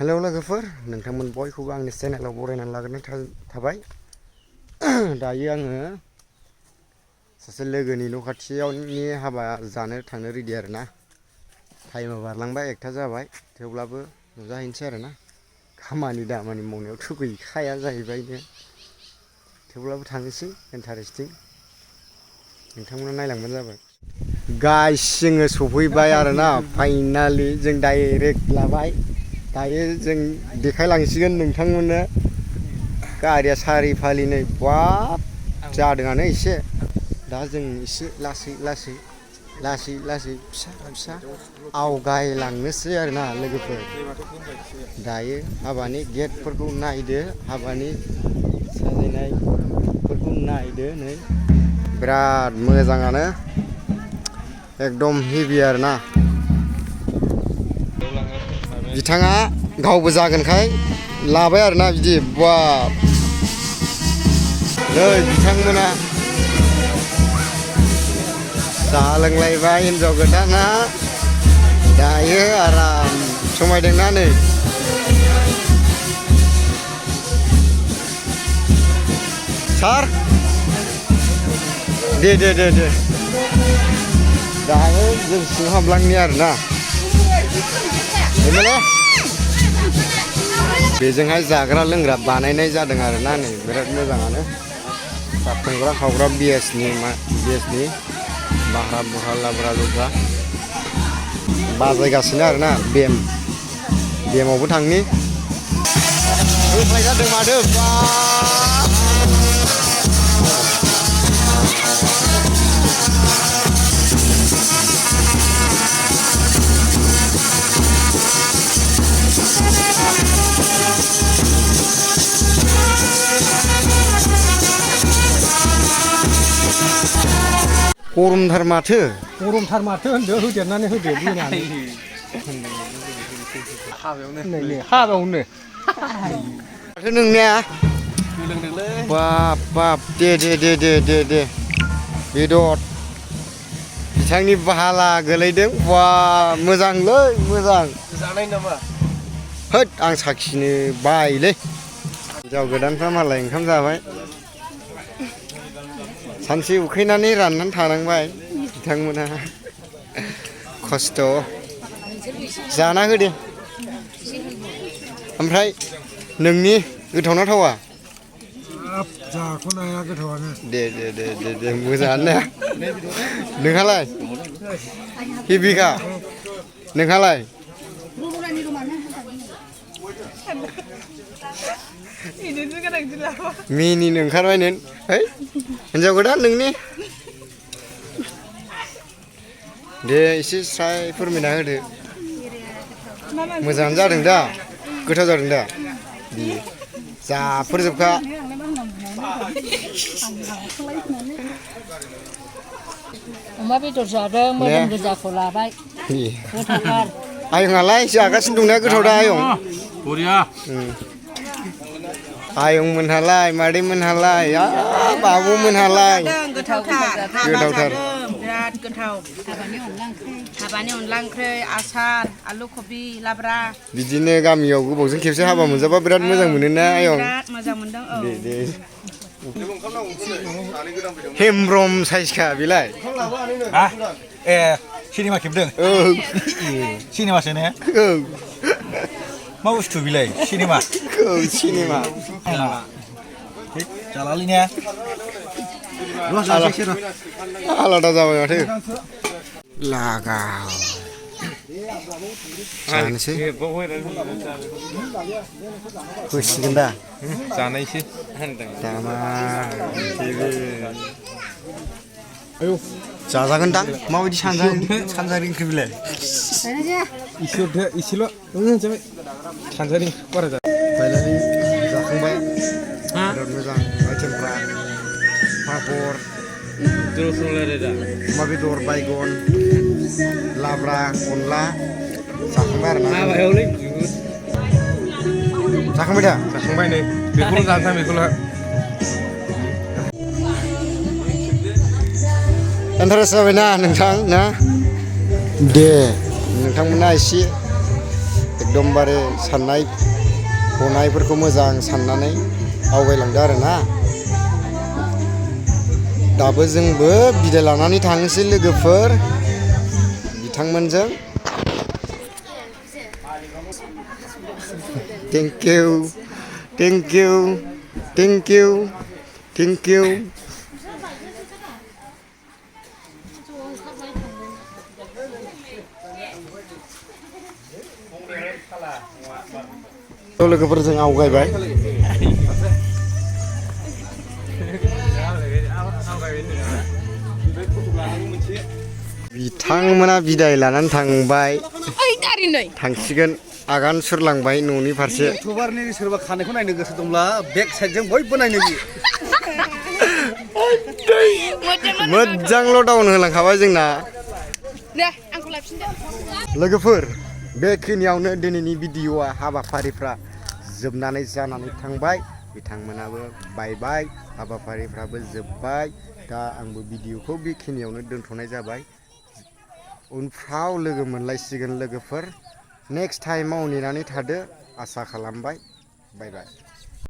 hello लोगोफोर नोंथांमोन बयखौबो आंनि चेनेलाव बरायनानै लाग्रोनाय थाबाय दायो आङो सासे लोगोनि न' खाथियावनि हाबा जानो थांनो रेडि आरोना टाइमा बारलांबाय 1टा जाबाय थेवब्लाबो नुजाहैनोसै आरोना खामानि दामानि मावनायावथ' गैखाया जाहैबायनो थेवब्लाबो थांनोसै इन्टारेस्टिं नोंथांमोना नायलांबानो जाबाय गाइस जोङो सफैबाय आरोना फाइनालि जों डाइरेक्ट लाबाय दायो जों देखायलांसिगोन नोंथांमोननो गारिया सारि फालिनै बाब जादोंआनो एसे दा जों एसे लासै फिसा आवगायलांनोसै आरोना लोगोफोर दायो हाबानि गेटफोरखौ नायदो हाबानि साजायनायफोरखौ नायदो नै बिराद मोजाङानो एकदम हेभि आरोना बिथाङा गावबो जागोनखाय लाबाय आरोना बिदि बाब नै बिथांमोना साहा लोंलायबाय हिनजाव गोदाना दायो आराम समायदोंना नै सार दे दायो जों सिङाव हाबलांनि आरोना बेजोंहाय जाग्रा लोंग्रा बानायनाय जादों आरोना नै बिराद मोजाङानो संग्रा खावग्रा बिएसनि बाह्रा बुह्रा लाब्रा लुब्रा बाजायगासिनो आरोना बेमावबो थांनि होफ्लाय जादों माथो गरमथार माथो होनदो होदेरनानै होदो बुंनानै हाबायावनो माथो नोंनिया बाब दे बेदर बिथांनि बाहाला गोलैदों बा मोजांलै मोजां जानाय नामा होद आं साखिनो बायोलै हिनजाव गोदानफ्रा मालाय ओंखाम जाबाय सानसे उखैनानै राननानै थानांबाय बिथांमोना खस्थ' जाना होदे ओमफ्राय नोंनि गोथावना थावा जाख'नाया गोथावानो दे मोजाङानो नोंहालाय हेबिखा नोंहालाय मिनिनो ओंखारबाय नों है हिनजाव गोदान नोंनि दे एसे स्राय फोरमायना होदो मोजाङानो जादों दा गोथाव जादों दा जाफोरजोबखा अमा बेदर जादों मोदोम गोजाखौ लाबाय गोथावथार आयंआलाय जागासिनो दंना गोथाव दा आयं बरिया आयं मोनहालाय मादै मोनहालाय बाबु मोनहालाय गोथावथार बिराद गोथाव हाबानि अनला ओंख्रि आसार आलु कबि लाब्रा बिदिनो गामियाव गोबावजों खेबसे हाबा मोनजाबा बिराद मोजां मोनोना आयं बिराद मोजां मोनदों औ दे हेमब्रम साइजखा बेलाय ए सिनेमा खेबदों सिनेमासो ने मा बुस्थु बिलाय सिनेमा जालालै ने आलादा जाबाय माथो लागाव जानोसै होसिगोन दा जानायसै दामा जाजागोनदां माबायदि सानजारि ओंख्रि बिलाय इसेल' जाबाय सानजारि बारा फाइनालि जाखांबाय बिराद मोजां आइटेमफ्रा पापर अमा बेदर बायगन लाब्रा अनला जाखांबाय आरोना जाखांबाय दा जाखांबाय नै बेखौल' जानोसै बेखौल' इन्टारेस्ट जाबायना नोंथां ना दे नोंथांमोना एसे एकदमबारे साननाय हनायफोरखौ मोजां साननानै आवगायलांदो आरोना दाबो जोंबो बिदाय लानानै थांनोसै लोगोफोर बिथांमोनजों thank you thank you thank you thank you लोगोफोरजों आवगायबाय बिथांमोना बिदाय लानानै थांबाय थांसिगोन आगान सुरलांबाय न'नि फारसे इउटुबारनि सोरबा खानायखौ नायनो गोसो दंब्ला बेक साइडजों बयबो नायनो मोजांल' डाउन होलांखाबाय जोंना लोगोफोर बेखिनियावनो दिनैनि भिडिअ'आ हाबाफारिफ्रा जोबनानै जानानै थांबाय बिथांमोनाबो बाय हाबाफारिफ्राबो जोब्बाय दा आंबो भिडिअ'खौ बेखिनियावनो दोनथ'नाय जाबाय उनफ्राव लोगो मोनलायसिगोन लोगोफोर नेक्स्ट टाइमाव नेनानै थादो आसा खालामबाय बाय